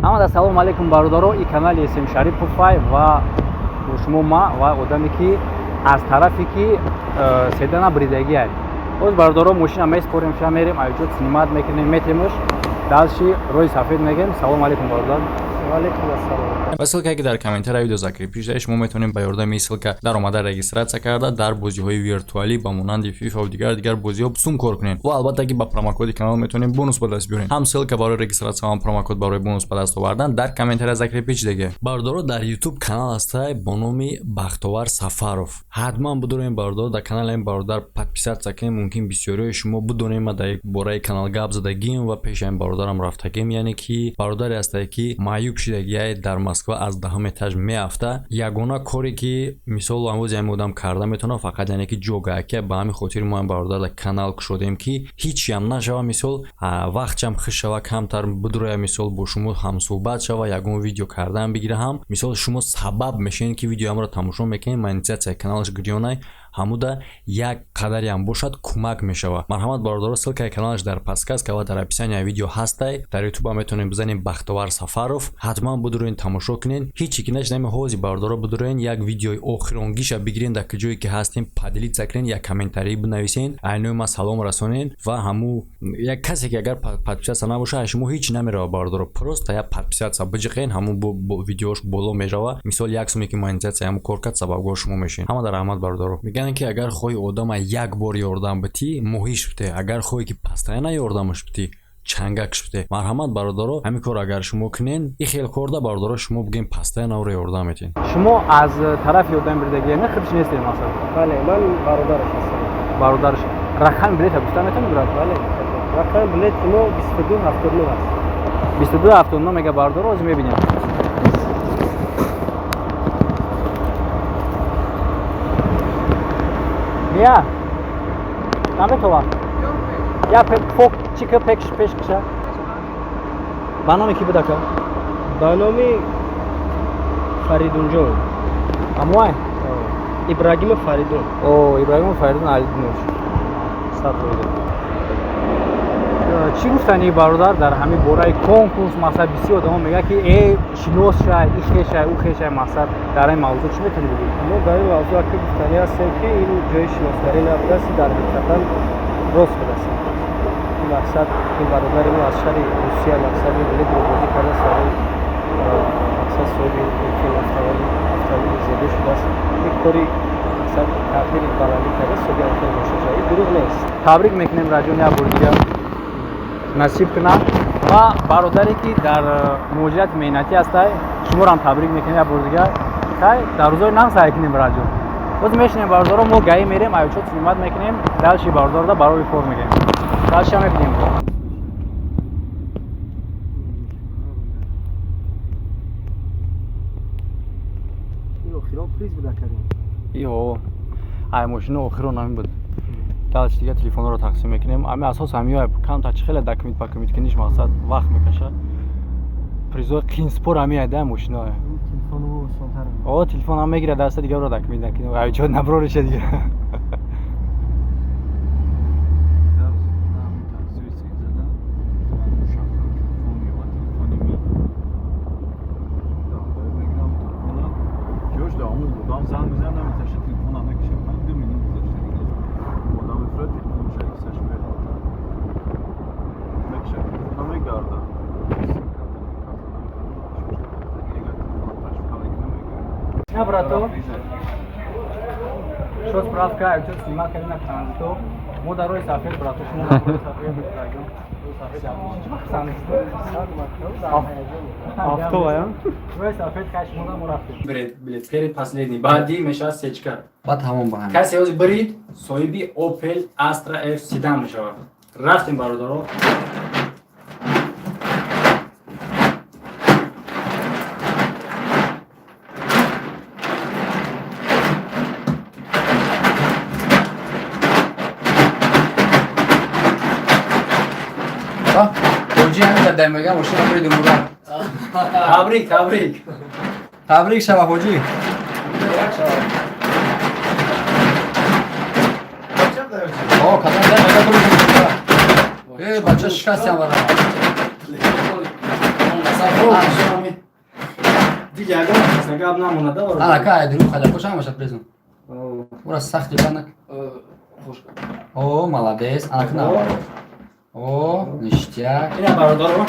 Ҳамада салому алейкум, бародаро. И канали Эсем Шариповай ва бо шумо ма ва одаме ки аз тарафе ки седана бридагиай. Боз, бародаро, мошина меспорем, ша мерем, айҷо снимать мекунем, метемш, дальше роҳи сафед мегем. Салому алейкум, бародар. Ваалейкум ассалом. Ва ссылка, ки дар комментария видео закрепи шуда, шумо метавонед ба ёрдами ссылка даромада, регистрация карда, дар бозиҳои виртуалӣ ба монанди FIFA ва дигар бозиҳо сум кор кунед. Ва албатта ки ба промокоди канал метавонед бонус ба даст биёред. Ҳам ссылка барои регистрация, ҳам промокод барои бонус ба даст овардан дар комментария закрепи шудаге. Бародаро, дар YouTube канал ҳастай бо номи Бахтовар Сафаров. Ҳатман бидорем, бародаро, дар канали ин бародар подписаться кунед. Мумкин бисёриҳои шумо бидонем, ма дар бораи канал гап задагим ва пеши ин бародарам рафтагим. Яъне ки бародаре ҳастае, ки маъюб шидагиай, дар Москва аз 10-ум этаж меафта. Ягона коре ки мисол амвози ҳамин одам карда метавонад, фақат яъне ки ҷогаакия. Ба ҳамин хотир мо ҳам бародар дар канал кушодем, ки ҳичиам нашава, мисол вақтчам хиш шава, камтар бидуроя, мисол бо шумо ҳамсӯҳбат шава, ягон видео кардан бигира. Ҳам мисол шумо сабаб мешавед, ки видеоамро тамошо мекунед, монетизатсияи каналаш гирёнай, ҳамуда як қадариам бошад, кӯмак мешавад. Марҳамат, бародаро, ссылкаи каналаш дар подсказка ва дар описанияи видео ҳастай. Дар ютуба метавонед бизанед Бахтовар Сафаров, ҳатман бидуроен, тамошо кунед. Ҳичи ки нашинами ҳози, бародаро, бидуроен, як видеои охиронгиша бигирен, дар ҷое ки ҳастем поделиться кунед, як комментарий бинависен, айнои ма салом расонед. Ва ҳаму як касе ки агар подписаться набошад, шумо ҳеч намерава, бародаро, просто як подписаться биҷиқен, ҳамун видеош боло мерава. Мисол як суме ки монетизатсия ҳаму кор кард, сабабгор шумо мешавед. Ҳама дар раҳмат, бародаро. Мегӯянд, ки агар хоҳӣ одама як бор ёрдам битӣ, моҳиш бите, агар хоҳӣ ки постоянно ёрдамаш битӣ, чангакш бите. Марҳамат, бародаро, ҳамин кор агар шумо кунен, и хел корда, бародаро, шумо бигӯем, постоянно ӯро ёрдам метиҳед. Шумо аз тарафи одами бридагия не, худш нестед, масалан? Бале, ман бародараш ҳастам. Бародараш. Рақами билета гуфта метавонед, брат? Бале, рақами билети мо 2279 аст. 2279 мега, бародаро, ҳозир мебинем. Мия наметова я фок чика пекш пеш киша. Ба номи ки будака? Ба номи Фаридунҷон. Амуай? Ибрагимов Фаридун. О, Ибрагимов Фаридун Алидинович. 100%. Чӣ гуфтани, бародар, дар ҳамин бораи конкурс? Мақсад, бисёр одамо мегӯяд, ки э шинос шай, и хешай, ӯ хешай. Мақсад, дар ин мавзӯъ чӣ метавонӣ бигӯӣ? Мо дар ин мавзӯъ ака гуфтанӣ ҳастем, ки ин ҷои шиносгарӣ набудааст, дар ҳақиқатан рост будааст. Ин мақсад, ин бародари мо аз шаҳри Русия, мақсад, ин билетро бозӣ кардааст, барои мақсад соҳиби ин автомобили зебо шудааст. Ин кори мақсад тақдири баландӣ кардааст, соҳиби ҳамхел мошин шуда. Ин дурӯғ нест. Табрик мекунем, раҷон, як бор дигар насиб кунад. Ва бародаре ки дар муҳоҷирати меҳнатӣ ҳастай, шуморо табрик мекунем як бор дигар. Хай, дар рӯзои нав саъй кунем, раҷон. Боз мешинем, бародаро, мо гаи мерем, аючот снимать мекунем, дальше бародарда барои кор мегирем, дальше мебинем. Ин охирон приз буда кардем. Иҳо, ай мошина охирон ҳамин буд. Дальше дига телефонҳоро тақсим мекунем. Ами асос ҳамиё камтар чи хеле документ пакумент куниш, мақсад, вақт мекаша. Призои қинспор ҳами айда мошино. Телефону осонтар. О, телефон ҳам мегирад даста, дигаро документ накунем, айҷо наброриша дига. Занг мезанам, наметаша, телефонам мекушам. 2 минут гузашта дига. Одам мефурад, телефонша иксаш мелата. Мекуша, телефона мегарда. На, брато, шо справка, айҷо снимать кардем на транзито. Мо дар роҳи сафед, брато, шумо дар роҳи сафед, раҷон. Роҳи сафед чӣ хурсанд? Авто. Роҳи сафед, хай, шумо мо рафтем. Билет, билет, перед последний. Баъди мешавад сечка. Баъд ҳамон ба ҳамин. Касе ҳозир бирид, соҳиби Opel Astra F седан мешавад. Рафтем, бародаро. Ҳоҷи, ҳамин дар мега мошина бириду мурад. Табрик, табрик. Табрик шава, ҳоҷӣ. О, кадом дар мега бириду мурад. Э, бача, шикастям вара. Дига ягон гап намонада. Ана ка айдуру халя кош ҳамаша презон. Ура сахти банак. О, молодец. Ана кна. О, ништяк. Ина бародаро.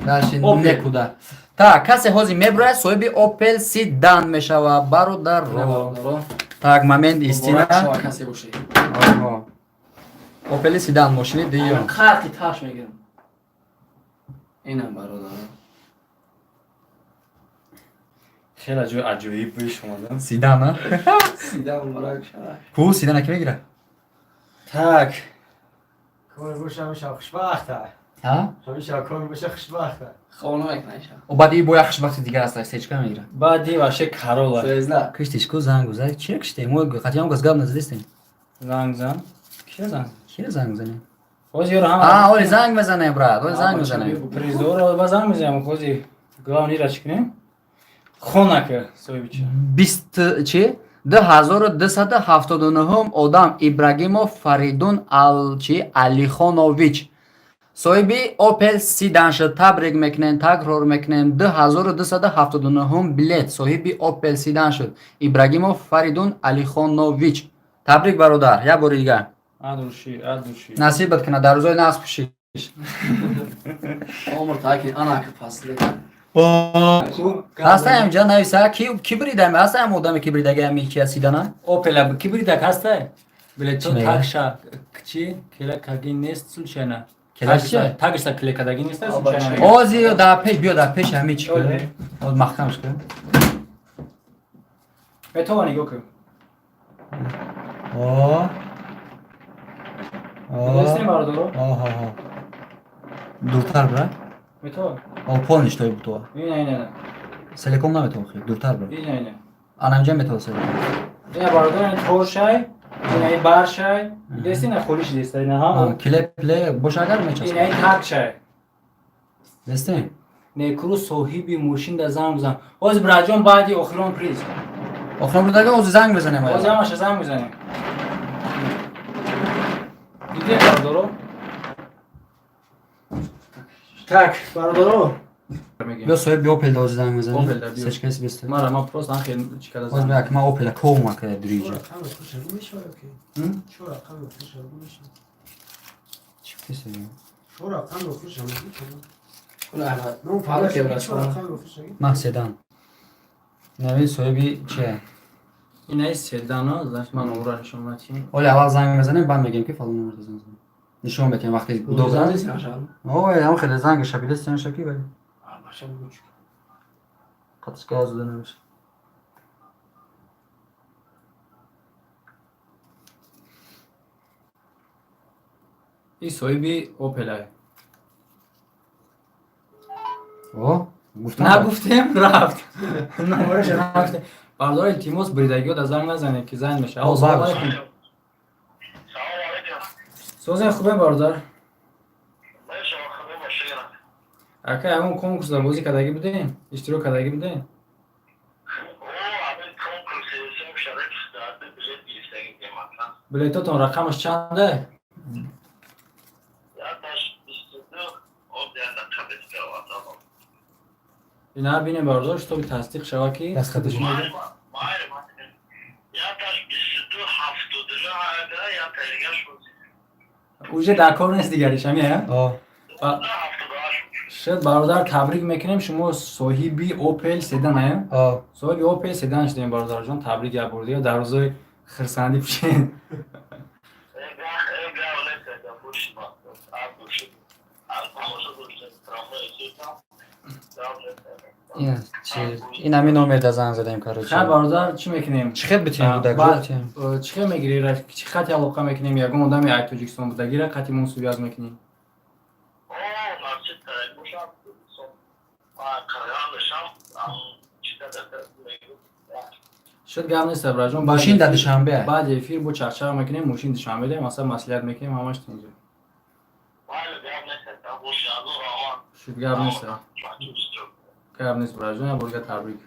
Дальше некуда. Так, касе ҳозир меброяд, соҳиби Opel Sedan мешава, бародаро. Так, момент истина. Opel Sedan мошини дуюм. Қарти таш мегирам. Инам бародаро. Хеле ҷои аҷоиб буиш омадам. Седан, а? Седан муборак шавад. Ку седана ки мегира? Так. Кор боша ҳамеша хушбахта. А? Ҳамеша кор боша хушбахта. Хона мекунад. О, баъди бо як хушбахти дигар аст, сечка мегира. Баъди ваше Карола. Звезда. Киштиш ку занг зад. Чия киште? Мо қатиам газ гап назадистем. Занг зан. Кия занг? Кия занг занем? Ҳозир ёро ҳама. А, оли занг мезанем, брат. Оли занг мезанем. Призоро ба занг мезанем, ҳозир главный ра чӣ кунем? Хонака соҳибча. 20 чи? 2279 одам Ибрагимов Фаридун Алчи Алихонович соҳиби Opel Sedan шуд. Табрик мекунем, такрор мекунем. 2279 билет соҳиби Opel Sedan шуд. Ибрагимов Фаридун Алихонович. Табрик, бародар, як бори дигар. Адуши, адуши. Насибат кунад, дар рӯзои нағз пӯшӣ. Умр таки ана ки пасли. Ҳастаям ҷа нависа ки ки бридаем, ҳастаям одаме ки бридаги ами чи Седана? Opel ки бридак ҳастай? Билет Чӣ мегӯяд? такша чи кела каги нест случайно. Келаш чи? Такша клекадаги нест случайно. Ози дар пеш биё, дар пеш ами чи кунем? Оз маҳкамш кунем. Метавонӣ нигоҳ кун. О. Дидастем бародаро? Оҳо. Дуртар бра. Метавон. О, полниш той бутова. Ина, ина. Селеком наметавон хел, дуртар бра. Ина, ина. Анамҷа метавон селеком. Ина бародаро, ина торшай, ина и баршай. Дидасти ина холиш диста, ина ҳа. Киле пле боша агар мечасп. Ина и такшай. Дестем? Некру соҳиби мошин да занг бизан. Ҳозир браҷон баъди охирон приз. Охирон бурдага ози занг мезанем. Ҳозир ҳамаша занг мезанем. Дидем бародаро? Так, бародаро. Биё соҳиби Opel да ози занг мезанем. Opel да биё. Сечкаси беста. Мара ма просто ан хел чӣ када Оз занг. бия ки ман Opel кома када дуриҷа. Чӣ кисе? Ман седан. Нави соҳиби чия? Ина и седано, значит ман умра нишон матим. Оли аввал занг мезанем, баъд мегӯем ки фалон номерда занг занем. Нишон метиҳем вақте дозан. Ой, ҳам хеле занг шабилес шаки вали. Қатишка зуда намеша. И соҳиби Opel ай. О, гуфтам. Нагуфтем, рафт. Номераша нагуфтем. Бародаро, илтимос, бридагиҳо да занг назанед ки занг мешавад. О, Ассалому занг. алайкум. Созен хубем бародар. Ака, ягон конкурс дар бозӣ кардагӣ будем? Иштирок кардагӣ будем? Билетотон рақамаш чанда? Ина бинем бародар, шутоби тасдиқ шава ки Дастхатиш. Уже дар кор нест дигариш, ами ҳа? О, Шуд бародар, табрик мекунем, шумо соҳиби Opel Sedan ҳа? о. Соҳиби Opel Sedan шудем бародарҷон, табрик як бор дигар, дар рӯзои хирсандӣ пушед. Ин чи? Ин ҳамин номерда занг задем, короче. Хай бародар, чӣ мекунем? Чӣ хел битем буда? Баъд, Куҷо битем? чӣ хел мегирӣ? Чӣ хати алоқа мекунем? Ягон одаме ай Тоҷикистон будагира қати мо связ мекунем. Шуд, гап нест, браҷон. Мошин дар Душанбе. Баъди эфир бо чарчар мекунем, мошин Душанбе дем, масалан маслиҳат мекунем, ҳамаш тинҷа. Шуд, гап нест. Гап нест, браҷон, як бор дигар табрик.